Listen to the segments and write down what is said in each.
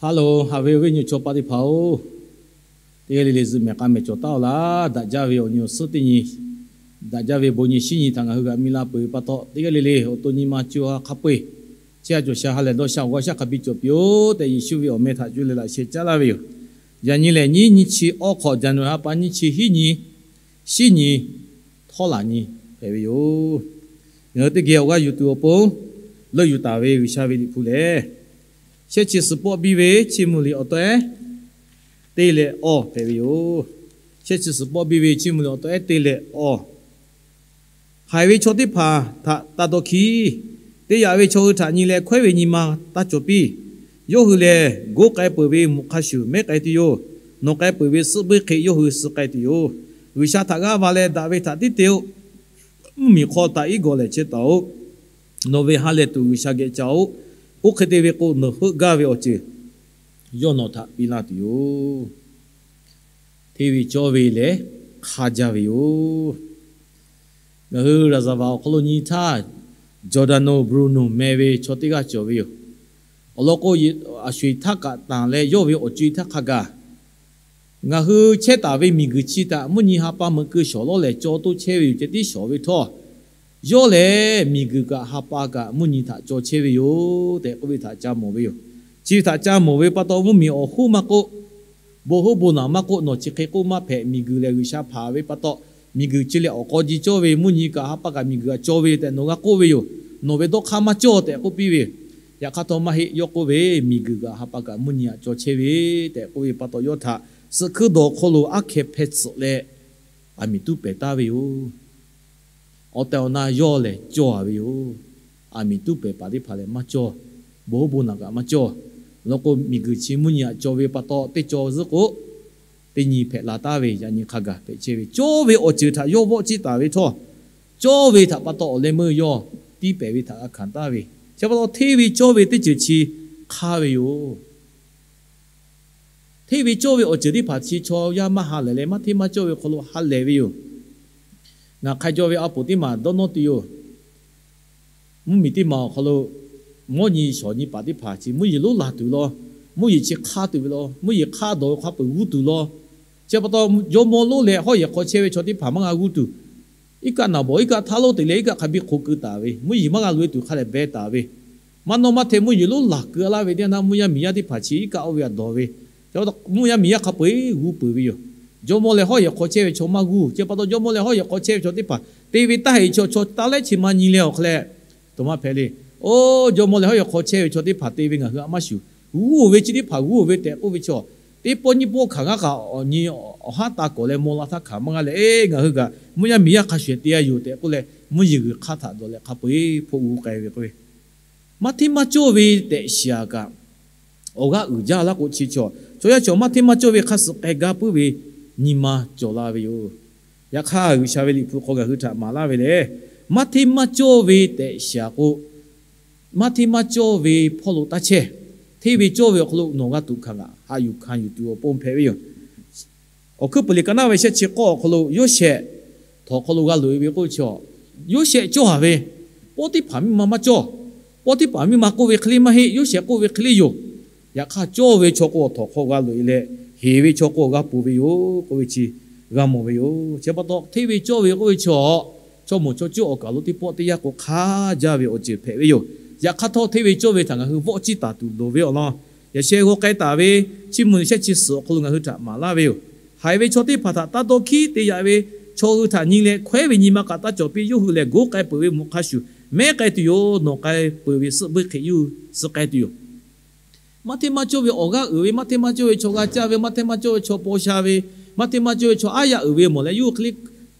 Hello, haꞈ ve awˬ viˉ awˬ nyi chaw paˆ teˇ hpaˍ-oˬ, teˇ g'aˇ le le zuhꞈ mehˍ k'a mehˍ cawˬ taˉ-oˬ laˇ. Daꞈ jaˇ ve awˬ nyi awˬ suhˉ teˇ nyi, daꞈ jaˇ ve bon nyi shiˉ nyi htaꞈ ngaˬ hui g'a miˇ laˇ peuˬ ve pa taw, teˇ g'aˇ le le awˬ to nyi ma co ha hk'a peu-eˬ chehˇ sha cawˬ sha ha lehˬ dawˇ sha awˬ g'aˇ shaˉ hk'a biˇ cawˬ piˇ-oˆ tehꞈ, Yeˍsuˆ ve awˬ meh htaꞈ cuˇ leh laꞈ sheh caˉ laˇ ve yoˬ. Yaꞈ nyi lehˬ, nyiˇ nyiˇ chi awˇ hk'awꞈ, January ha pa nyiˇ chi hiˉ nyi, shiˉ nyi, htawˇ laˬ nyi hpehꞈ ve yoˬ. Ngaˬ hui teˇ geh awˬ g'aˇ yuˬ tuˬ awˬ pon leuˆ yuˬ taˍ ve G'uiˬsha ve Liꞈ hpu lehˬ, Shehˆ chi suhˍ pawˆ biˇ ve chiˇ mvuh liꞈ awˬ tawehˉ teˇ leh awˇ hpehꞈ ve yoˬ. Shehˆ chi suhˍ pawˆ biˇ ve chiˇ mvuh liꞈ awˬ tawehˉ teˇ leh awˇ. Haiˬ ve chaw teˇ hpaˍ htaꞈ taˇ dawˇ hkiˉ. Te yaꞈ ve chaw hui htaꞈ nyi leh hkawehˉ ve nyi ma taˇ cawˬ piˇ. Yawˇ hui lehˬ, goˉ k'ai peuˬ ve mvuhꞈ hk'a shuˍ mehˉ k'ai tuˬ yoˬ. Nawˬ k'ai peuˬ ve suhˆ buiˇ hk'e yawˇ hui suh k'ai tuˬ yoˬ. G'uiˬsha htaꞈ g'aˇ va leh daꞈ ve htaꞈ tiˉ te-o. Mvuhˇmiˬ hk'aw taꞈ iˉ gawˬ lehˍ chehˇ taˍ-oꞈ. Nawˬ ve ha lehˬ tuˬ G'uiˬsha geh ca-oꞈ. Oˇ hk'e te ve k'o, nawˬ heuˆ gaˇ ve awˬ ceuˬ yawˇ nawˬ htaꞈ piˇ laˇ tuˬ yoˬ. Hteˇ ve cawˇ ve lehˬ, hk'aˇ jaˇ ve yoˬ. Ngaˬ hui Raˍzaˍvaˍ awˬ hk'aw lo nyi htaˇ, Giordano Bruno meh ve chaw teˇ g'aˇ cawˬ ve yoˬ. Awˬ lawn k'o, a sho-eˬ htaˇ kaꞈ tanˬ leh yawˇ ve awˬ co-e htaˇ hk'a gaˬ, ngaˬ hui chehˇ taˍ ve miˬguiˬ chi htaꞈ mvuhˇ nyi ha pa meuꞈ keu shawˍ lawˉ lehˬ caw toˇ chehˇ ve yoˬ ceh tiˉ shawˍ ve htawˇ, yawˇ lehˬ miˬguiˬ kaꞈ ha pa kaꞈ mvuhˇ nyi htaꞈ caw chehˇ ve yoˬ tehꞈ k'oˆ ve htaꞈ ca mawˬ ve yoˬ. Chi ve htaꞈ ca mawˬ ve pa taw, mvuhˇmiˬ awˬ hoˉ maˇ k'oˆ, bon hoˉ bon naˬ maˇ k'oˆ, nawˬ chi hk'e k'oˆ maˇ hpehꞈ. Miˬguiˬ lehˬ G'uiˬsha hpanˍ ve pa taw, miˬguiˬ chi lehˬ awˬ k'aw ji cawˇ ve, mvuhˇ nyi kaꞈ ha pa kaꞈ miˬguiˬ kaꞈ caw ve tehꞈ nawˬ g'a k'oˆ ve yoˬ. Nawˬ ve dawˇ hk'aˇ maˇ cawˇ tehꞈ k'oˆ piˇ ve. Yaꞈ hk'aˇ htawˇ maˇ heˆ. Yawˇ k'oˆ ve, miˬguiˬ kaꞈ ha pa kaꞈ mvuhˇ nyi htaꞈ caw chehˇ ve tehꞈ k'oˆ ve pa taw, yawˇ htaꞈ suhˍ hkuiˇ dawˬ hk'aw lo aˉ hkeh hpeh tsuhꞈ leh, aˬ miˍ tuˉ pehˍ taˉ ve yoˬ. Awˬ tehˬ awˬ na yawˇ lehˬ cawˇ-a ve yoˬ. Aˬ miˍ tuˉ pehˍ paˍ teˇ hpaˍ lehˬ maˇ cawˇ. Bon hoˉ bon naˬ kaꞈ maˇ cawˇ. Awˬ lawn k'o, miˬguiˬ chi mvuhˇ nyi htaꞈ caw ve pa taw teˇ caw zuhˆ k'o, teˇ nyi hpehꞈ la taˉ ve, yaꞈ nyi hk'a gaˬ hpehꞈ chehˇ ve. Cawˇ ve awˬ ceuˬ htaꞈ yawˇ vawˆ ciˇ taˍ ve htawˇ, cawˇ ve htaꞈ pa taw awˬ leh meuˇ yawˇ tiˇ pehˍ ve htaꞈ g'a hkanˍ taˉ ve. Chi pa taw, hteˇ ve cawˇ ve teˇ ceuˬ chi hk'aˇ ve yoˬ. Hteˇ ve cawˇ ve awˬ ceuˬ teˇ hpaˍ chi chaw yaˇ maˇ ha lehˬ leh, maˇ hteˇ maˇ cawˇ ve hk'aw lo ha lehˬ ve yoˬ. Ngaˬ hk'a jaw ve a poˍ teˇ maˬ dawˇ nawˇ tuˬ yoˬ. Mvuhˇmiˬ teˇ maˬ awˬ hk'aw lo mawˇ nyi shawˍ nyi paˍ teˇ hpaˍ chi mvuhˇ yeˬ lonˉ laˬ tuˬ law, mvuhˇ yeˬ chi hk'aˇ tuˬ ve law, mvuhˇ yeˬ hk'aˇ dawˬ ve hk'a peu-eˬ g'uˇ tuˬ law. Chi pa taw, jawˇmawˇ lonˉ leh hawˉ yehˬ hk'aw chehˇ ve chaw teˇ hpaˍ maˇ g'a g'uˇ tuˬ, iˉ kaˆ naˍ bawˬ iˉ kaˆ htaˇ lonˉ te leh iˉ kaˆ hk'a biˇ hk'oꞈ keu taˍ ve, mvuhˇ yeˬ maˇ g'a loꞈ-e tuˬ hk'a dehꞈ beh taˍ ve, maˇ nawˇ maˇ hteˇ mvuhˇ yeˬ lonˉ laˬ keu laˇ ve teˇ yanˇ, mvuhˇ yaˇ miˬ yaˇ teˇ hpaˍ chi iˉ kaˆ oˇ ve htaꞈ dawˬ ve, mvuhˇ yaˇ miˬ yaˇ hk'a peu-eˬ g'uˇ peuˬ ve yoˬ. Jawˇmawˇ leh hawˉ yehˬ hk'aw chehˇ ve chaw maˇ g'uˇ. Chi pa taw, jawˇmawˇ leh hawˉ yehˬ hk'aw chehˇ ve chaw teˇ hpaˍ te ve taˇ heˆ. Chaw chaw taˇ lehˉ chi ma nyi leh awˬ hk'a leh, to maˇ hpehꞈ le. Oˇ, jawˇmawˇ leh hawˉ yehˬ hk'aw chehˇ ve chaw teˇ hpaˍ te ve ngaˬ hui a maˇ shuˍ. G'uˇ-oˬ ve chi teˇ hpaˍ g'uˇ-oˬ ve tehꞈ k'oˆ ve chaw, teˇ pawˆ nyiˇ pawˆ hkanˍ g'aˇ kaꞈ awˬ nyi awˬ haˉ taˇ kawˍ leh maw la htaˇ hkanˍ maˇ g'a leh, eˬ, ngaˬ hui kaꞈ mvuhˇ yaˇ miˬ yaˇ hk'a shuˍ te-a yoˬ tehꞈ k'oˆ leh, mvuhˇ yeˬ g'uiˬ hk'aˇ htaꞈ dawˬ leh hk'a peu-eˬ hpoˆ g'uˇ k'ai ve k'o ve, maˇ hteˇ maˇ cawˇ ve tehꞈ shiˍ-a kaꞈ, awˬ g'aˇ uiˍ jaˇ laˇ k'o, chi chaw chaw yaˇ chaw maˇ hteˇ maˇ cawˇ ve hk'a suhˍ k'ai gaˇ puiˉ ve nyi ma cawˬ la ve yoˬ. Yaꞈ hk'aˇ, G'uiˬsha ve Liꞈ hpu hk'aw ngaˬ hui htaꞈ maˍ laˇ ve lehˬ, maˇ hteˇ maˇ cawˇ ve tehꞈ shiˍ-a k'o, maˇ hteˇ maˇ cawˇ ve hpawˇ lo taˇ chehˇ. Hteˇ ve cawˇ ve awˬ hk'aw lo nawˬ g'a tuꞈ hkanˍ kaꞈ, haꞈ yuˬ hkanˍ yuˬ tuˬ awˬ pon hpehꞈ ve yoˬ. Awˬ hkuiˉ puiˍ liꞈ ka naˉ ve shehˆ chi k'awˇ awˬ hk'aw lo Yoˇsehꞈ htawnˍ hk'aw lo g'a loꞈ-e ve k'oˆ ve chaw, Yoˇsehꞈ cawˇ-a ve, Pawˇtiˇhpaˍ miˇ ma maˇ cawˇ. Pawˇtiˇhpaˍ miˇ ma k'oˆ ve hk'e le maˇ heˆ, Yoˇsehꞈ k'oˆ ve hk'e le yoˬ. Yaꞈ hk'aˇ, cawˇ ve chaw k'o awˬ htawnˍ hk'aw g'a loꞈ-e leh, heˍ ve chaw k'o awˬ g'a ponˬ ve yoˬ k'oˆ ve chi g'a mawˬ ve yoˬ. Chi pa taw, hteˇ ve cawˇ ve k'oˆ ve chaw, chaw mawˬ chaw cuˇ awˬ kaˬ lo teˇ pawˆ teˇ yanˇ k'o hk'aˇ jaˇ ve awˬ ceuˬ hpehꞈ ve yoˬ. Yaꞈ hk'aˇ htawˇ, hteˇ ve cawˇ ve htaꞈ ngaˬ hui vawˆ ciˇ taˍ tuˬ loˍ ve awˬ lawn, yaꞈ sheh g'aw k'ai taˍ ve Chiˇ mvuh shehˆ chi suhˍ awˬ hk'aw lo ngaˬ hui htaꞈ maˍ laˇ ve yoˬ. Haiˬ ve chaw teˇ hpaˍ htaꞈ taˇ dawˇ hkiˉ. Te yaꞈ ve chaw hui htaꞈ nyi leh hkawehˉ ve nyi ma kaꞈ taˇ cawˬ piˇ. Yawˇ hui lehˬ, goˉ k'ai peuˬ ve mvuhꞈ hk'a shuˍ mehˉ k'ai tuˬ yoˬ. Nawˬ k'ai peuˬ ve suhˆ buiˇ hk'e yawˇ hui suh k'ai tuˬ yoˬ. Maˇ hteˇ maˇ cawˇ ve awˬ g'aˇ uiˍ ve, maˇ hteˇ maˇ cawˇ ve chaw g'a caˇ ve, maˇ hteˇ maˇ cawˇ ve chaw paw sha ve, maˇ hteˇ maˇ cawˇ ve chaw aˉ yaˇ uiˍ ve mawˬ leh, yawˇ hui hk'e le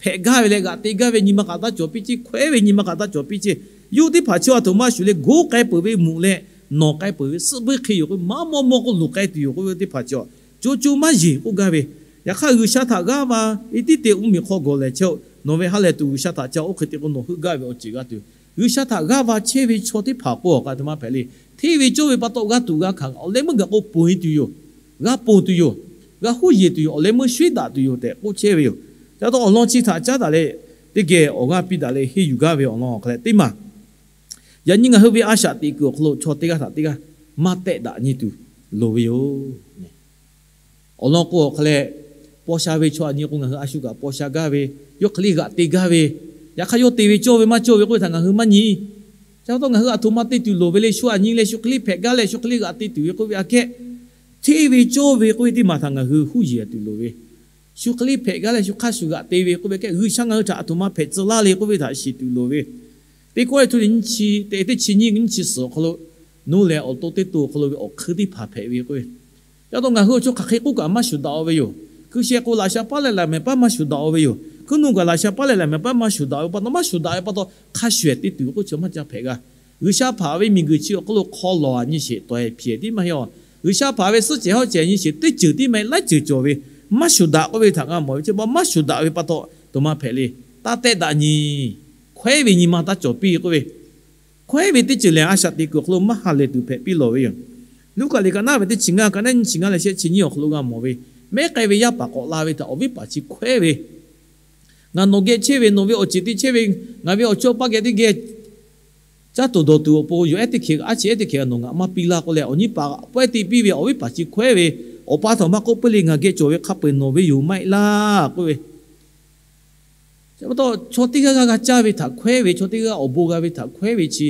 hpehꞈ gaˇ ve leh g'aꞈ te gaˇ ve nyi ma kaꞈ taˇ cawˬ piˇ ceˇ, hkawehˉ ve nyi ma kaꞈ taˇ cawˬ piˇ ceˇ. Yawˇ hui teˇ hpaˍ chi awˬ htoꞈ ma shuˍ leh, goˉ k'ai peuˬ ve mvuhꞈ leh nawˬ k'ai peuˬ ve suhˆ buiˇ hk'e yoˬ k'o, maˇ mawˇ mawˇ k'oˆ luˬ k'ai tuˬ yoˬ k'oˆ ve teˇ hpaˍ chi awˬ co co maˇ yeˬ k'oˆ gaˇ ve. Yaꞈ hk'aˇ, G'uiˬsha htaꞈ g'aˇ va ve tiˉ te mvuhˇmiˬ hk'aw gawˬ lehˬ chehˇ-oˆ. Nawˬ ve ha lehˬ tuˬ G'uiˬsha htaꞈ ca oˇ hk'e te k'o, nawˬ heuˆ gaˇ ve awˬ ceuˬ g'a tuˬ. G'uiˬsha htaꞈ g'aˇ va chehˇ ve chaw teˇ hpaˍ k'o awˬ k'a te maˇ hpehꞈ le. Hteˇ ve cawˇ ve pa taw g'a tuˬ g'a hkanˍ, awˬ leh meuˇ gaˬ k'o ponˬ-e tuˬ yoˬ. G'a ponˬ tuˬ yoˬ. G'a huˉ yeˬ tuˬ yoˬ. Awˬ leh meuˇ shuˉ daꞈ tuˬ yoˬ tehꞈ k'oˆ chehˇ ve yoˬ. Ca taw awˬ lawn chi htaꞈ caˉ daꞈ leh, teˇ geh awˬ g'aˇ piˇ daꞈ leh henˇ yuˬ gaˇ ve awˬ lawn awˬ hk'a leh teˇ maˬ, yaꞈ nyi ngaˬ hui ve a shaꞈ teꞈ kuiˬ awˬ hk'aw lo chaw teˇ g'aˇ htaꞈ teˇ g'aˇ maˇ tehˆ daꞈ nyi tuˬ, loˍ ve yoˬ. Awˬ lawn k'o, awˬ hk'a leh paw sha ve chaw aꞈ nyi k'o, ngaˬ hui a shu kaꞈ paw sha gaˇ ve, yawˇ hk'e le g'aꞈ te gaˇ ve, yaꞈ hk'aˇ yawˇ te ve cawˇ ve maˇ cawˇ ve k'oˆ ve htaꞈ ngaˬ hui maˇ nyi. Chi pa taw ngaˬ hui aˬ htoꞈ ma te tuˬ loˍ ve le, shu aꞈ nyi leh shu hk'e le hpehꞈ gaˇ leh shu hk'e le g'aꞈ te tuˬ ve k'oˆ ve aꞈ kehˉ, hteˇ ve cawˇ ve k'oˆ ve teˇ maˬ htaꞈ ngaˬ hui huˉ yeˬ tuˬ loˍ ve, shu hk'e le hpehꞈ gaˇ leh shu hk'aˇ shuˍ g'aꞈ te ve k'oˆ ve kehˉ, G'uiˬsha ngaˬ hui htaꞈ aˬ htoꞈ ma hpehꞈ tcuh laˇ le k'oˆ ve htaꞈ shiˍ tuˬ loˍ ve, teˇ kawehˇ htu le nyiˇ chi teꞈ teˇ chi nyiˇ nyiˇ chi suhˍ awˬ hk'aw lo, nuˇ leh awˬ to teˇ to awˬ hk'aw lo ve awˬ hkui teˇ hpaˍ hpehꞈ ve k'oˆ ve, yaꞈ taw ngaˬ hui awˬ chaw hk'aˬ hk'e k'oˆ kaꞈ maˇ shuˍ daꞈ-o ve yoˬ. Hkui sheh k'o laꞈ sha paˉ leh laꞈ mehˍ paˉ maˇ shuˍ daꞈ-o ve yoˬ. Hkuiˉ nuˆ kaꞈ laꞈ sha paˉ leh laꞈ mehˍ paˉ maˇ shuˍ daꞈ ve pa taw, maˇ shuˍ daꞈ ve pa taw hk'a shuˍ ehˍ te tuˬ ve k'oˆ chi maˇ ca hpehꞈ g'a. G'uiˬsha hpaꞈ ve miˬguiˬ chi awˬ hk'aw lo hk'aw lawˬ aꞈ nyi sheˍ tawˍ ehˍ hpiˍ tiˉ maˇ heˆ-a. G'uiˬsha hpaꞈ ve suhˉ cehˬ hawˉ cehˬ nyi sheˍ teˇ ceuˬ tiˉ maˇ heˆ, laiˉ ceuˬ cawˬ ve, maˇ shuˍ daꞈ k'oˆ ve htaꞈ g'a mawˬ ve chi pa maˇ shuˍ daꞈ ve pa taw, aˬ htoꞈ ma hpehꞈ le. Taˇ tehˆ daꞈ nyi, hkawehˉ ve nyi ma taˇ cawˬ piˇ k'oˆ ve, hkawehˉ ve teˇ ceuˬ lehˬ a shaꞈ teꞈ kuiˬ awˬ hk'aw lo maˇ ha lehˬ tuˬ hpehꞈ piˇ lawˬ ve yoˬ. Luˉkaꞈ liꞈ ka naˉ ve teˇ chi ngaˇ, ka naˉ nyiˇ chi ngaˇ leh shehˆ chi nyiˇ awˬ hk'aw lo g'a mawˬ ve, mehˉ k'ai ve yaˇ paˍ k'awꞈ la ve htaꞈ awˬ viˉ paˍ chi hkawehˉ ve, Ngaˬ nawˬ geh chehˇ ve, nawˬ ve awˬ ceuˬ te chehˇ ve, ngaˬ ve awˬ chawˇ paˇ geh teˇ geh caˇ tuˬ dawˬ tuˬ awˬ pon yoˬ ehˉ teˇ hkeh, aˉ chi ehˉ teˇ hkeh nawˬ ngaˬ maˇ piˇ laˇ k'oˆ leh, awˬ nyiˇ paˍ pawehˇ te piˇ ve awˬ viˉ paˍ chi hkawehˉ ve, Awˬ pa htaꞈ maˇ k'oˆ piˇ le, ngaˬ geh cawˬ ve hk'a peu-eˬ nawˬ ve yoˬ maˇ heˆ laˇ k'oˆ ve. Chi pa taw chaw teˇ g'aˇ g'aˇ g'a caˇ ve htaꞈ hkawehˉ ve, chaw teˇ g'aˇ awˬ bon g'a ve htaꞈ hkawehˉ ve chi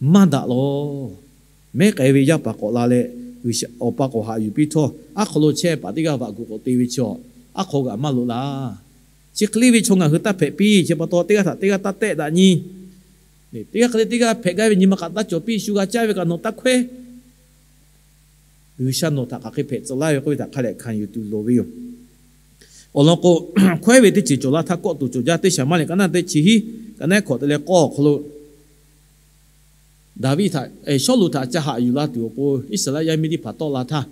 maˇ daꞈ lawˬ. Mehˉ k'ai ve yaˇ paˍ k'awꞈ la leh, G'uiˬsha awˬ pa k'awꞈ haꞈ yuˬ piˇ htawˇ, aˉ hk'aw lo chehˇ paˍ teˇ g'aˇ vaꞈ gu k'awꞈ te ve chaw, aˉ hk'aw g'aꞈ maˇ loꞈ laˇ. Chi hk'e le ve chaw ngaˬ hui taˇ hpehꞈ piˇ. Chi pa taw teˇ g'aˇ htaꞈ teˇ g'aˇ taˇ tehˆ daꞈ nyi. Teˇ g'aˇ hk'e le teˇ g'aˇ hpehꞈ gaˇ ve nyi ma kaꞈ taˇ cawˬ piˇ. Shu g'a caˇ ve kaꞈ nawˬ taˇ hkawehˉ. G'uiˬsha nawˬ htaꞈ hk'aˬ hk'e hpehꞈ tcuh laˇ ve k'oˆ ve htaꞈ hk'a dehꞈ hkanˍ yuˬ tuˬ loˍ ve yoˬ. Awˬ lawn k'o, hkawehˉ ve teˇ ceuˬ cawˬ laˇ htaˇ kawˆ tuˬ cawˬ jaˇ. Teˇ Saˍmuˍaˍlehˍ ka naˉ teˇ chi hiˉ, ka naˉ hkawꞈ te leh k'awˇ awˬ hk'aw lo, Daˍviˆ htaꞈ, Sawˉluꞈ htaꞈ ca haꞈ yuˬ la tuˬ awˬ pon Iˉsaˍreˍlaˆ yaˇ miˇ teˇ hpaˍ tawˆ la htaˇ,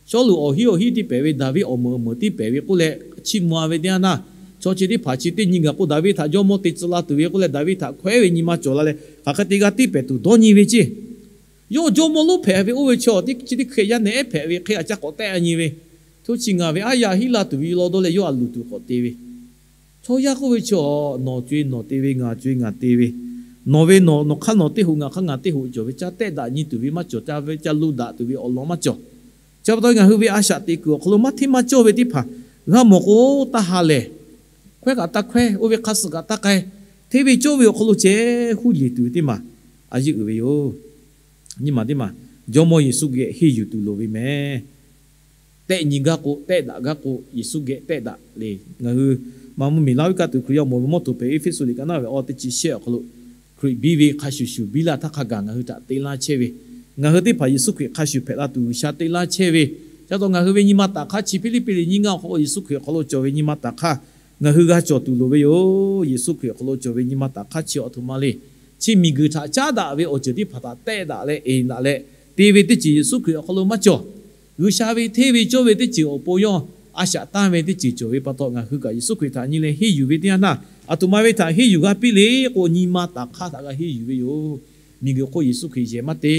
Sawˉluꞈ awˬ hiˉ awˬ hiˉ tiˇ pehˍ ve, Daˍviˆ awˬ meuꞈ awˬ meuꞈ tiˇ pehˍ ve k'oˆ leh, chiˇ mvuh-a ve teˇ yanˇ naˇ, chaw chi teˇ hpaˍ chi teˇ nyi gaˬ k'o, Daˍviˆ htaꞈ jawˇmawˇ te tcuh la tuˬ ve k'oˆ leh, Daˍviˆ htaꞈ hkawehˉ ve nyi ma cawˬ la leh, hk'aˬ hk'e te g'a tiˇ pehˍ tuˬ dawˇ nyi ve ceˇ. Yawˇ jawˇmawˇ lonˉ hpehꞈ ve oˇ ve chaw, chi teˇ hkeh yaˇ nehˬ ehˉ hpehꞈ ve hk'e a caˇ k'awꞈ tehˆ a nyi ve, hto chi ngaˬ ve aˉ yaˇ hiˉ la tuˬ ve law dawˇ leh yawˇ a luˬ tuˬ k'awꞈ te ve. Chaw yaˇ k'oˆ ve chi, nawˬ co-e nawˬ te ve, ngaˬ co-e ngaˬ te ve, nawˬ ve nawˬ, nawˬ hk'aˇ nawˬ teˇ hoꞈ, ngaˬ hk'aˇ ngaˬ teˇ hoꞈ cawˬ ve, ca tehˆ daꞈ nyi tuˬ ve maˇ cawˬ, ca ve ca lo daꞈ tuˬ ve awˬ lawn maˇ cawˬ. Chi pa taw ngaˬ hui ve a shaꞈ teꞈ kuiˬ awˬ hk'aw lo maˇ hteˇ maˇ cawˇ ve teˇ hpaˍ g'a mawˬ k'o, taˇ ha lehˬ. Hkawehˉ kaꞈ taˇ hkawehˉ, oˇ ve hk'a suh kaꞈ taˇ k'ai. Hteˇ ve cawˇ ve awˬ hk'aw lo ceh huˉ yeˬ tuˬ ve teˇ maˬ a yeˇ uiˍ ve yoˬ. Nyi ma teˇ maˬ, Jawˇmawˇ Yeˍsuˆ geh henˇ yuˬ tuˬ loˍ ve mehˍ. Tehˆ nyi gaˇ k'o, tehˆ daꞈ gaˇ k'o, Yeˍsuˆ geh tehˆ daꞈ le. Ngaˬ hui maˇ mvuhˇmiˬ laˇ ve kaꞈ tuˬ Hkriꞈ yaˇ mawˬ ve mawˇ tuˬ hpehꞈ, Eˇfeˇsuꞈ liꞈ ka naˉ ve awˬ teˇ chi shehˆ awˬ hk'aw lo, Hkriꞈ biˇ ve hk'a shuˍ shuˍ biˇ laˇ htaˇ hk'a gaˬ ngaˬ hui htaꞈ te laˇ chehˇ ve, ngaˬ hui teˇ hpaˍ Yeˍsuˆ Hkriꞈ hk'a shuˍ hpehꞈ la tuˬ G'uiˬsha te laˇ chehˇ ve, ca taw ngaˬ hui ve nyi ma taˍ hk'aˇ chi Hpiˇliˇpiˆ liꞈ nyiˇ ngaˇ awˬ hk'aw lo Yeˍsuˆ Hkriꞈ awˬ hk'aw lo cawˬ ve nyi ma taˍ hk'aˇ ngaˬ hui g'a cawˬ tuˬ loˍ ve yoˬ. Yeˍsuˆ Hkriꞈ awˬ hk'aw lo cawˬ ve nyi ma taˍ hk'aˇ chi awˬ htoꞈ ma le. Chi miˬguiˬ htaꞈ caˉ daꞈ ve awˬ ceuˬ teˇ hpaˍ htaꞈ tehˆ daꞈ leh eˬ daꞈ leh te ve teˇ ceuˬ Yeˍsuˆ Hkriꞈ awˬ hk'aw lo maˇ cawˬ. G'uiˬsha ve hteˇ ve cawˇ ve teˇ ceuˬ awˬ pon yawˇ a shaꞈ tanˇ ve teˇ ceuˬ cawˬ ve pa taw, ngaˬ hui kaꞈ Yeˍsuˆ Hkriꞈ htaꞈ nyi leh henˇ yuˬ ve teˇ yanˇ naˇ, aˬ htoꞈ ma ve htaꞈ henˇ yuˬ g'a piˇ le k'o, nyi ma taˍ hk'aˇ htaꞈ g'a henˇ yuˬ ve yoˬ. Miˬguiˬ hk'oˆ Yeˍsuˆ Hkriꞈ yehˬ maˇ te.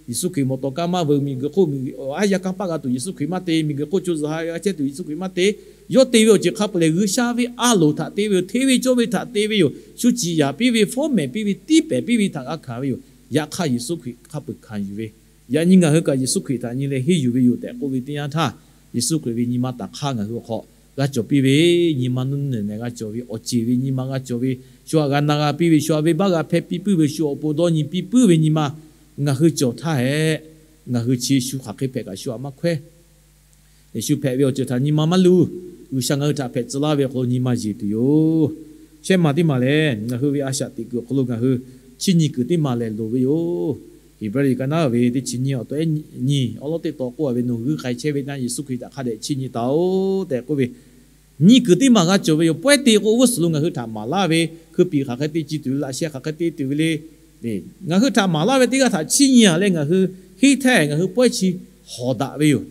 Yeˍsuˆ Hkriꞈ mawˬ tawˍ kaˇ maˇ veu miˬguiˬ hk'oˆ, a yaˇ kanˇ paˆ g'a tuˬ Yeˍsuˆ Hkriꞈ maˇ te, miˬguiˬ hk'oˆ co zuhˬ ha g'a chehˇ tuˬ Yeˍsuˆ Hkriꞈ maˇ te. Yawˇ te ve awˬ ceuˬ hk'a peu-eˬ lehˬ, G'uiˬsha ve a loˍ htaꞈ te ve yoˬ. Hteˇ ve cawˇ ve htaꞈ te ve yoˬ. Shu ciˍ yaˍ piˇ ve, fawˉ mehˍ piˇ ve, tiˇ pehˍ piˇ ve htaꞈ g'a hkanˍ ve yoˬ. Yaꞈ hk'aˇ Yeˍsuˆ Hkriꞈ hk'a peu-eˬ hkanˍ yuˬ ve, yaꞈ nyi ngaˬ hui kaꞈ Yeˍsuˆ Hkriꞈ htaꞈ nyi leh henˇ yuˬ ve yoˬ tehꞈ k'oˆ ve teˇ yanˇ htaˇ, Yeˍsuˆ Hkriꞈ ve nyi ma taˍ hk'aˇ ngaˬ hui awˬ hk'aw g'a cawˬ piˇ ve, nyi ma nuˇ nuˇ nehˬ nehˬ g'a cawˬ ve, awˬ ceˬ ve nyi ma g'a cawˬ ve, shu htaꞈ g'a na g'a piˇ ve, shu htaꞈ venˇbaˆ g'a hpehˇ piˇ puiˉ ve, shu awˬ pon dawˇ nyi piˇ puiˉ ve nyi ma ngaˬ hui cawˬ htaˇ hehꞈ, ngaˬ hui chi shu hk'aˬ hk'e hpehꞈ kaꞈ shu htaꞈ maˇ hkawehˇ. Yeˍsuˆ hpehꞈ ve awˬ ceuˬ htaꞈ nyi ma maˇ luˬ. G'uiˬsha ngaˬ hui htaꞈ hpehꞈ tcuh laˇ ve awˬ hk'aw lo nyi ma yeˬ tuˬ yoˬ. Shehˆ ma teˇ maˬ lehˬ, ngaˬ hui ve a shaꞈ teꞈ kuiˬ awˬ hk'aw lo ngaˬ hui chiˇ nyi kuiˬ teˇ maˬ lehˬ loˍ ve yoˬ. Heˍbrehˇ liꞈ ka naˉ ve teˇ chi nyiˇ awˬ to ehˉ nyi awˉ lawˉ teˇ taw k'oˆ-a ve, nawˬ hui g'uiˇ k'ai chehˇ ve naˆ Yeˍsuˆ Hkriꞈ htaꞈ hk'a dehꞈ chiˇ nyi taˍ-oꞈ tehꞈ k'oˆ ve, nyi kuiˬ teˇ maˬ g'a cawˬ ve yoˬ. Pawehˇ te k'o, g'uˇ suhˍ lo ngaˬ hui htaꞈ maˍ laˇ ve, hkui piˍ hk'aˬ hk'e te ci tuˬ ve, laꞈ sheh hk'aˬ hk'e te tuˬ ve le. Ngaˬ hui htaꞈ maˍ laˇ ve teˇ g'aˇ htaꞈ chiˇ nyi-a leh ngaˬ hui henˇ htaˇ ngaˬ hui pawehˇ chi hawˍ daꞈ ve yoˬ.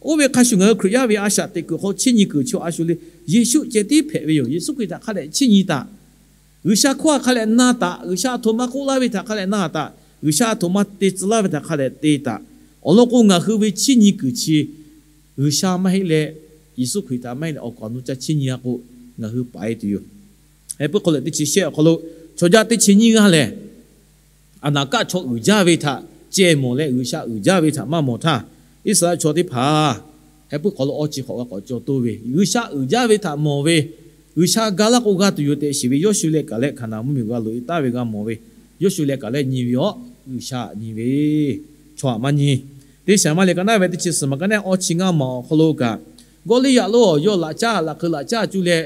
Oˇ ve hk'a shuˍ ngaˬ hui Hkriꞈ yaˇ ve a shaꞈ teꞈ kuiˬ hk'aw chiˇ nyi kuiˬ chi a shu le, Yeˍsuˆ ceh tiˉ hpehꞈ ve yoˬ. Yeˍsuˆ Hkriꞈ htaꞈ hk'a dehꞈ chiˇ nyi taˍ. G'uiˬsha hkawˇ htaꞈ hk'a dehꞈ na taˍ, G'uiˬsha aˬ htoꞈ ma k'oˆ laˇ ve htaꞈ hk'a dehꞈ na taˍ, G'uiˬsha aˬ htoꞈ ma te tcuh laˇ ve htaꞈ hk'a dehꞈ te taˍ. Awˬ lawn k'o, ngaˬ hui ve chiˇ nyi kuiˬ chi G'uiˬsha maˇ heˆ leh, Yeˍsuˆ Hkriꞈ htaꞈ maˇ heˆ leh awˬ kaˍ awˬ nu ca chiˇ nyi-a k'o, ngaˬ hui paˍ-e tuˬ yoˬ. Heh puiˉ hk'aw lehˬ, teˇ chi shehˆ awˬ hk'aw lo chaw jaˇ teˇ chi nyiˇ g'aˇ lehˬ, aˬ naˍ kaˆ chaw uiˍ jaˇ ve htaꞈ ceh mawˬ leh G'uiˬsha uiˍ jaˇ ve htaꞈ maˇ mawˬ htaˇ, Iˉsaˍreˍlaˆ chaw teˇ hpaˍ heh puiˉ hk'aw lo awˇ chi hk'awꞈ g'a k'awꞈ caw toˇ ve, G'uiˬsha uiˍ jaˇ ve htaꞈ mawˬ ve, G'uiˬsha ga laˇ k'o g'a tuˬ yoˬ tehꞈ shiˍ ve, Yoˇshuˆ leh Kaˍlehˆ Hkaˍnanˍ mvuhˇmiˬ g'a loꞈ e taˍ ve g'a mawˬ ve, Yoˇshuˆ leh Kaˍlehˆ nyi ve awˬ, G'uiˬsha nyi ve, chaw htaꞈ maˇ nyi. Teˇ Saˍmaˍriˆ ka naˉ ve teˇ chi suhˍ maˬ ka naˉ awˇ chi ngaˇ maˬ awˬ hk'aw lo kaꞈ, Gawˇliˇyaꞈ lonˉ awˬ yawˇ laꞈ caˉ laꞈ hk'eu laꞈ caˇ cuˇ leh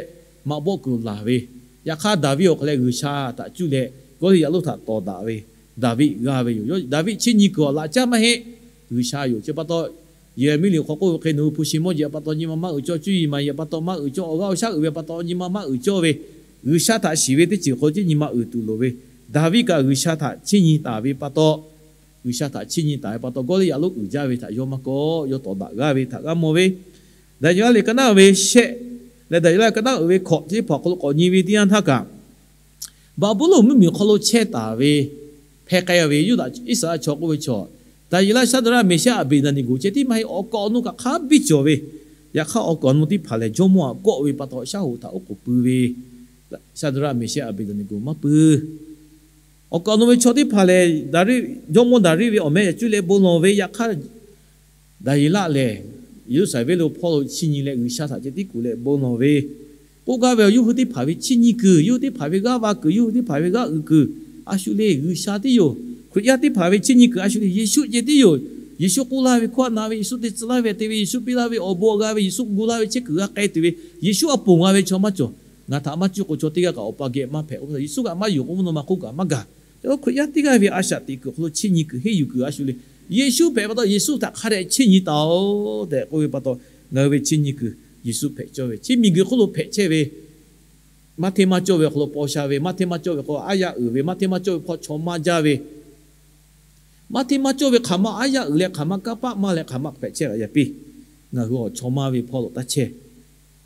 maꞈ bawˆ kuiˬ laˬ ve, yaꞈ hk'aˇ Daˍviˆ awˬ hk'aw leh G'uiˬsha htaꞈ cuˇ leh Gawˇliˇyaꞈ lonˉ htaꞈ tawˍ daꞈ ve, Daˍviˆ g'a ve yoˬ. Daˍviˆ chiˇ nyi kuiˬ awˬ laꞈ caˇ maˇ heˆ, G'uiˬsha yoˬ. Chi pa taw, Yeˍraˍmiˆ liꞈ hk'aw k'oˆ ve hk'e, nawˬ hui hpu shi mawˇ jeˬ pa taw nyi ma maˇ uiˍ cawˇ, cuˇ yiˍ maˍ yiˍ pa taw maˇ uiˍ cawˇ, awˬ g'aˇ awˬ shaˉ uiˍ ve pa taw nyi ma maˇ uiˍ cawˇ ve, G'uiˬsha htaꞈ shiˍ ve teˇ ceuˬ hk'aw lo nyi ma uiˍ tuˬ loˍ ve, Daˍviˆ kaꞈ G'uiˬsha htaꞈ chiˇ nyi taˍ ve pa taw, G'uiˬsha htaꞈ chiˇ nyi taˍ ve pa taw, Gawˇliˇyaꞈ lonˉ uiˍ jaˇ ve htaꞈ yawˇ maˇ kawˆ, yawˇ tawˍ daꞈ g'aˇ ve htaꞈ g'a mawˬ ve, Daˍyeˍlaˆ liꞈ ka naˉ ve shehˆ leh Daˍyeˍlaˆ ka naˉ uiˍ ve hkawꞈ teˇ hpaˍ hk'aw lo k'awꞈ nyi ve teˇ yanˇ htaˇ kaꞈ, Baˍbuˍlonˍ mvuhˇmiˬ hk'aw lo chehˇ taˍ ve, hpeh k'ai ve Yuˇdaꞈ Iˉsaˍreˍlaˆ chaw k'oˆ ve chaw, Daˍyeˍlaˆ, Shaˍdraˆ, Meˍshehˇ, Aˍbeˍdaˍneˍgoˍ ceh tiˉ maˇ heˆ, awˬ kaˍ awˬ nu kaꞈ hk'a biˇ cawˬ ve. Yaꞈ hk'aˇ awˬ kaˍ awˬ nu teˇ hpaˍ lehˬ, jawˇmawˇ htaꞈ kawˆ ve pa taw shaˉ hoꞈ htaꞈ oˉ k'oˍ pui ve, Shaˍdraˆ, Meˍshehˇ, Aˍbeˍdaˍneˍgoˍ maˇ pui. Awˬ kaˍ awˬ nu ve chaw teˇ hpaˍ lehˬ, Daˍriˆ, jawˇmawˇ Daˍriˆ ve awˬ meh yaꞈ cuˇ leh bon lawˬ ve, yaꞈ hk'aˇ Daˍyeˍlaˆ lehˬ, Yeˍruˆsaˍlehnˍ venˇ lo hpawˇ lo chiˇ nyi leh G'uiˬsha htaꞈ ceh tiˉ kuˬ leh bon lawˬ ve, k'oˆ gaˇ ve awˬ yawˇ hui teˇ hpaˍ ve chiˇ nyi kuiˬ, yawˇ hui teˇ hpaˍ ve g'aˇ va kuiˬ, yawˇ hui teˇ hpaˍ ve g'aˇ uiˍ kuiˬ a shu le G'uiˬsha tiˉ yoˬ. Hkriꞈ yaˇ teˇ hpaˍ ve chiˇ nyi kuiˬ a shu le Yeˍsuˆ ceh tiˉ yoˬ. Yeˍsuˆ k'oˆ laˇ ve, hkawˇ htaꞈ na ve Yeˍsuˆ, te tcuh laˇ ve te ve Yeˍsuˆ, piˇ laˇ ve awˬ bon g'a ve Yeˍsuˆ, gu laˇ ve chehˇ kuiˬ g'a k'ai tuˬ ve Yeˍsuˆ a ponˬ g'a ve chaw maˇ cawˬ. Ngaˬ htaꞈ maˇ cuˇ k'o chaw teˇ g'aˇ kaꞈ Awˬ pa geh maˇ hpehꞈ k'o, Yeˍsuˆ kaꞈ maˇ yonˍ k'o mvuhˇ naw ma hk'oˆ kaꞈ maˇ gaˬ. Hkriꞈ yaˇ teˇ g'aˇ ve a shaꞈ teꞈ kuiˬ hk'aw lo chiˇ nyi kuiˬ henˇ yuˬ kuiˬ a shu le. Yeˍsuˆ hpehꞈ pa taw Yeˍsuˆ htaꞈ hk'a dehꞈ chiˇ nyi taˍ-oˬ tehꞈ k'oˆ ve pa taw, ngaˬ hui ve chiˇ nyi kuiˬ Yeˍsuˆ hpehꞈ cawˇ ve, chi miˬguiˬ hk'oˆ lo hpehꞈ chehˇ ve, maˇ hteˇ maˇ cawˇ ve awˬ hk'aw lo paw sha ve, maˇ hteˇ maˇ cawˇ ve hk'aw aˉ yaˇ uiˍ ve, maˇ hteˇ maˇ cawˇ ve hk'aw chaw maˇ jaˇ ve, maˇ hteˇ maˇ cawˇ ve hk'aˬ ma aˉ yaˇ uiˍ leh hk'aˬ ma kanˇ paˆ maˇ leh hk'aˬ ma hpehꞈ chehˇ g'a yaˇ piˇ. Ngaˬ hui awˬ chaw maˇ ve hpawˇ lo taˇ chehˇ.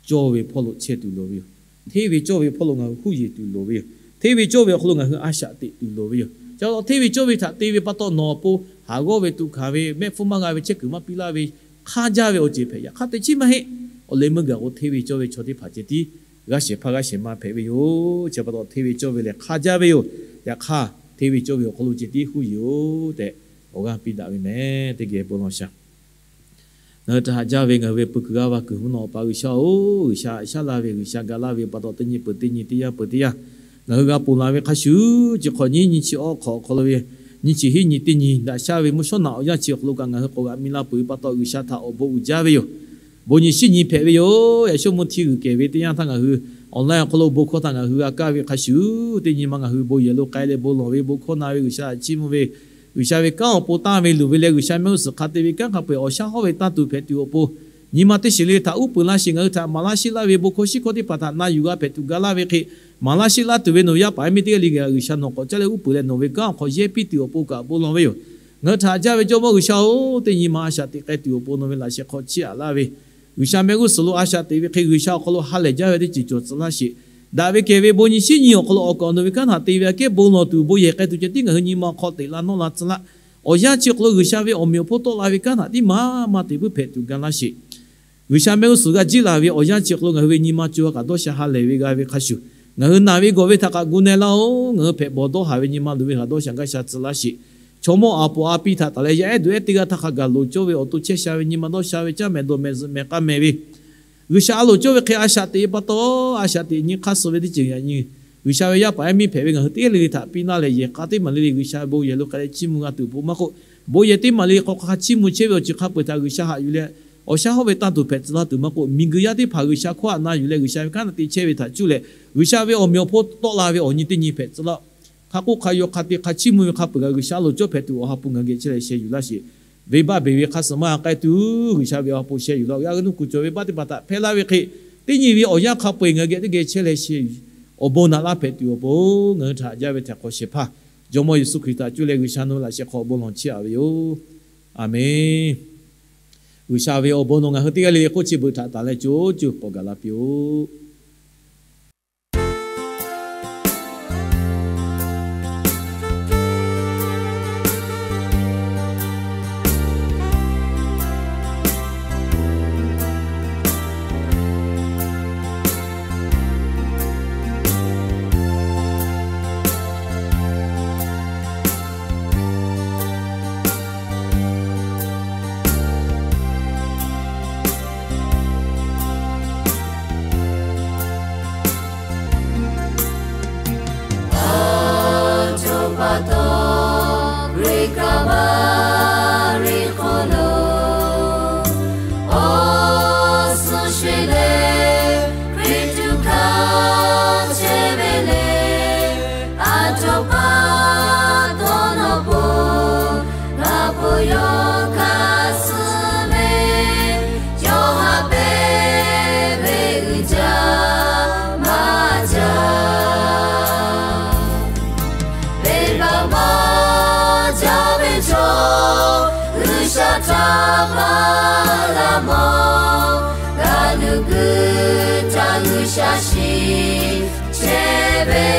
Cawˇ ve hpawˇ lo chehˇ tuˬ loˍ ve yoˬ. Hteˇ ve cawˇ ve hpawˇ lo ngaˬ hui huˉ yeˬ tuˬ loˍ ve yoˬ. Hteˇ ve cawˇ ve awˬ hk'aw lo ngaˬ hui a shaꞈ teꞈ tuˬ loˍ ve yoˬ. Ca lo hteˇ ve cawˇ ve htaꞈ te ve pa taw nawˬ awˬ pon haˍ g'awˇ ve tuꞈ hkanˍ ve mehˆ hpfuhˇ maˇ g'a ve chehˇ kuiˬ maˇ piˇ laˇ ve hk'aˇ jaˇ ve awˬ ceuˬ hpehꞈ. Yaꞈ hk'aˇ teꞈ chiˉ maˇ heˆ. Awˬ leh meuˇ gaˬ k'o hteˇ ve cawˇ ve chaw teˇ hpaˍ ceh tiˉ g'aˇ shehˍ hpaˇ g'aˇ shehˍ ma hpehꞈ ve yoˬ. Chi pa taw hteˇ ve cawˇ ve lehˬ hk'aˇ jaˇ ve yoˬ. Yaꞈ hk'aˇ hteˇ ve cawˇ ve awˬ hk'aw lo ceh tiˉ huˉ yeˬ-oˬ tehꞈ awˬ g'aˇ piˇ daꞈ ve mehˍ. Teˇ geh bon lawˬ shaˍ. Ngaˬ hui htaꞈ haꞈ jaˇ ve ngaˬ hui ve peu kuiˬ g'aˇ va kuiˬ mvuhˇ naw Awˬ pa G'uiˬsha-oˬ, G'uiˬsha haꞈ shaˉ la ve G'uiˬsha ga laˇ ve pa taw teˇ nyi peuˬ teˇ nyi teˇ yanˇ peuˬ teˇ yanˇ ngaˬ hui g'a ponˬ la ve hk'a shuˍ, chi hk'awꞈ nyiˇ nyi chi awˇ hk'awꞈ awˬ hk'aw lo ve nyi chi hiˉ nyi teˇ nyi daꞈ shaˉ ve mvuhˇ shawˉ naꞈ awˬ yanˇ chi awˬ hk'aw lo kaꞈ ngaˬ hui k'awꞈ g'aꞈ mi la peuˬ ve pa taw G'uiˬsha htaꞈ awˬ bon uiˍ jaˇ ve yoˬ. Bon nyi shiˉ nyi hpehꞈ ve yoˬ. Yaꞈ shawˉ mvuhˇ hti g'uiˬ kehˬ ve teˇ yanˇ htaˇ ngaˬ hui online awˬ hk'aw lo bon hkawˇ htaꞈ ngaˬ hui g'a kaˇ ve hk'a shuˍ, teˇ nyi ma ngaˬ hui bon yehˬ lo k'ai leh bon lawˬ ve bon hkawˇ na ve G'uiˬsha htaꞈ chiˇ mvuh ve, G'uiˬsha ve kanˉ awˬ pon tanˇ ve luˬ ve leh G'uiˬsha mehˆ g'uˇ suhˍ hk'a te ve kanˉ hk'a peu-eˬ awˬ shaˉ hawˉ ve tanˇ tuˬ hpehꞈ tuˬ awˬ pon, nyi ma teˇ shiˍ le htaꞈ uˉ peunˍ laˇ sheˍ. Ngaˬ hui htaꞈ maˍ laˇ sheˆ laˇ ve bon hkawˇ shiˉ hkawˇ teˇ hpaˍ htaꞈ na yuˬ g'a hpehꞈ tuˬ ga laˇ ve hk'e, maˍ laˇ sheˆ laˇ tuˬ ve nawˬ yaˇ paˍ yaˇ miˇ teˇ g'aˇ le g'aˇ G'uiˬsha nawˬ k'awꞈ caˇ leh uˉ peunˍ leh nawˬ ve kanˉ awˬ hk'aw yehˇ piˇ tuˬ awˬ pon kaꞈ bon lawˬ ve yoˬ. Ngaˬ hui htaꞈ haꞈ jaˇ ve Jawˇmawˇ G'uiˬsha-oˬ, teˇ nyi ma a shaꞈ teꞈ k'ai tuˬ awˬ pon nawˬ ve laꞈ sheh hk'aw chiˇ aꞈ laˇ ve, G'uiˬsha mehˆ g'uˇ suhˍ lo a shaꞈ teꞈ ve hk'e G'uiˬsha awˬ hk'aw lo ha lehˬ jaˇ ve teˇ ceuˬ cawˬ tcuh laˇ sheˍ. Daꞈ ve kehˬ ve bon nyi shiˉ nyi awˬ hk'aw lo awˬ kaˍ awˬ nu ve kanˉ htaꞈ te ve aꞈ kehˉ bon lawˬ tuˬ bon yehˬ k'ai tuˬ ceh tiˉ ngaˬ hui nyi ma hk'aw teꞈ la nawˇ la tcuh laˇ. Awˬ yanˇ chi awˬ hk'aw lo G'uiˬsha ve awˬ meꞈ awˬ hponˇ tawˆ la ve kanˉ htaꞈ tiˉ maˇ maˇ te puiˉ hpehꞈ tuˬ ga laˇ sheˍ. G'uiˬsha mehˆ g'uˇ suhˍ g'a jiˇ laˬ ve awˬ yanˇ chi awˬ hk'aw lo ngaˬ hui ve nyi ma co ha kaꞈ dawˇ sha ha lehˬ ve g'a ve hk'a shuˍ, ngaˬ hui naˬ ve gawˬ ve htaꞈ kaꞈ gu na laˇ-oˬ. Ngaˬ hui hpehꞈ bawˬ dawˇ haˍ ve nyi ma luˬ ve htaꞈ dawˇ sha gaˇ sha tcuh laˇ sheˍ. Chaw mawˇ aˬ poˍ a pi htaꞈ taˍ leh yaˇ ehˉ duˬ ehˉ teˇ g'aˇ htaˇ hk'a gaˬ loˍ cawˇ ve awˬ to chehˇ sha ve nyi ma dawˇ sha ve caˇ mehˍ dawˬ mehˍ zuhꞈ mehˍ k'a mehˍ ve G'uiˬsha a loˍ cawˇ ve hk'e a shaꞈ teꞈ ve pa taw, a shaꞈ teꞈ nyi hk'aˇ suh ve teˇ ceuˬ yaꞈ nyi G'uiˬsha ve yaˇ paˍ yaˇ miˇ hpehꞈ ve ngaˬ hui teˇ g'aˇ le le htaꞈ piˇ laˇ leh yehˬ k'a teˇ maˬ le le G'uiˬsha ve bon yehˬ lo k'ai leh chiˇ mvuh g'a tuˬ awˬ pon maˇ k'oˆ, bon yehˬ teˇ maˬ le le hk'aw hk'a chiˇ mvuh chehˇ ve awˬ ceuˬ hk'a peu-eˬ htaꞈ G'uiˬsha haꞈ yuˬ leh awˬ shaˉ hawˉ ve tanˇ tuˬ hpehꞈ tcuh laˇ tuˬ maˇ k'oˆ, miˬguiˬ yaˇ teˇ hpaˍ G'uiˬsha hkawˇ htaꞈ na yuˬ leh G'uiˬsha ve kanˉ htaꞈ te chehˇ ve htaꞈ cuˇ leh G'uiˬsha ve awˬ meꞈ awˬ hponˇ tawˆ la ve awˬ nyi teˇ nyi hpehꞈ tcuh laˇ. Hk'a k'oˆ hk'a yaw hk'a te hk'a chiˇ mvuh ve hk'a peu-eˬ kaꞈ G'uiˬsha a loˍ cawˇ hpehꞈ tuˬ awˬ ha hpu ngaˬ geh chehˇ leh sheh yuˬ laˇ sheˍ. Venˇbaˆ beˬ ve hk'a suhˍ maˇ g'a k'ai tuˬ G'uiˬsha ve awˬ ha hpu sheh yuˬ laˇ. Yaˇ g'uˇ nuˇ kuˬ cawˬ ve venˇbaˆ teˇ hpaˍ htaꞈ hpehˇ laˇ ve hk'e, teˇ nyi ve awˬ yanˇ hk'a peu-eˬ ngaˬ geh teˇ geh chehˇ leh sheh yuˬ awˬ bon naꞈ laˇ hpehꞈ tuˬ awˬ pon ngaˬ hui htaꞈ haꞈ jaˇ ve htaꞈ hk'aw shehˍ hpaˇ Jawˇmawˇ Yeˍsuˆ Hkriꞈ htaꞈ cuˇ leh G'uiˬsha nawˬ ve laꞈ sheh hk'aw awˬ bon lawˬ chiˇ aꞈ ve yoˬ. Aˬmenˍ. G'uiˬsha ve awˬ bon nawˬ ngaˬ hui teˇ g'aˇ le le hk'oˆ chi beuꞈ htaꞈ tanˬ leh co co k'awꞈ gaˬ la piˇ-oˆ. Kalˍvaˍriˆ hk'aw lo awˬ suhˍ sheˍ leh, Hkriꞈ tuꞈ hkanˇ chehˇ ve lehˬ, aˬ htoꞈ pa taw nawˬ po g'a hpu yawˇ hkanˇ suh ve, yawˇ haꞈ pehnˇ ve uiˍ jaˇ maˇ jaˇ. Venˇbaˆ maˇ jaˇ ve chaw, G'uiˬsha htaꞈ maˇ g'a mawˬ. G'aˇ nuˇ kuiˬ htaꞈ G'uiˬsha shiˍ chehˇ ve,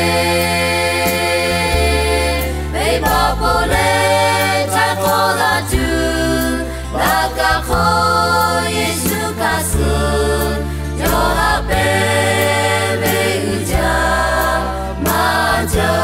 venˇbaˆ ponˬ leh htaiˍ hk'awꞈ g'a tuˬ, laꞈ ka hk'aw Yeˍsuˆ hkanˇ suh, yawˇ haꞈ pehnˇ ve uiˍ jaˇ maˇ jaˇ.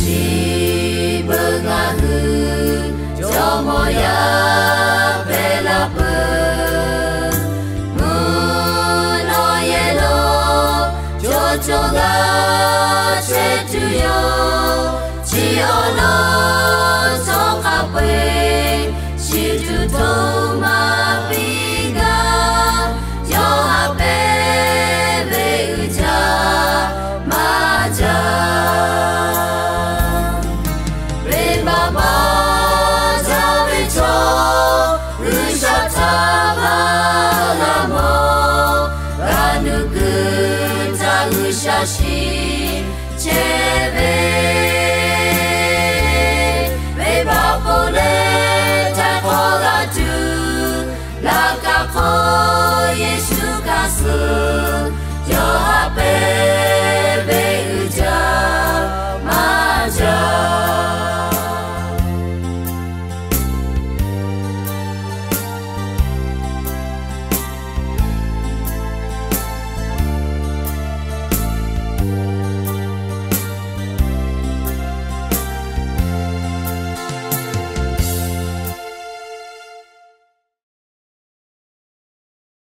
Chi beuꞈ ngaˬ hui jawˇmawˇ yaˇ hpehꞈ la peuˬ. Mvuhˇ naw yehˬ lo co co g'a chehˇ tuˬ yoˬ. Chi awˬ lawn htawˇ hk'a peu-eˬ shiˍ tuˬ htoꞈ ma piˇ gaˇ, yawˇ haꞈ pehnˇ ve uiˍ jaˇ maˇ jaˇ. Venˇbaˆ maˇ jaˇ ve chaw, G'uiˬsha htaꞈ maˇ g'a mawˬ. G'aˇ nuˇ kuiˬ htaꞈ G'uiˬsha shiˍ chehˇ ve, venˇbaˆ ponˬ leh htaiˍ hk'awꞈ g'a tuˬ, laꞈ ka hk'aw Yeˍsuˆ hkanˇ suh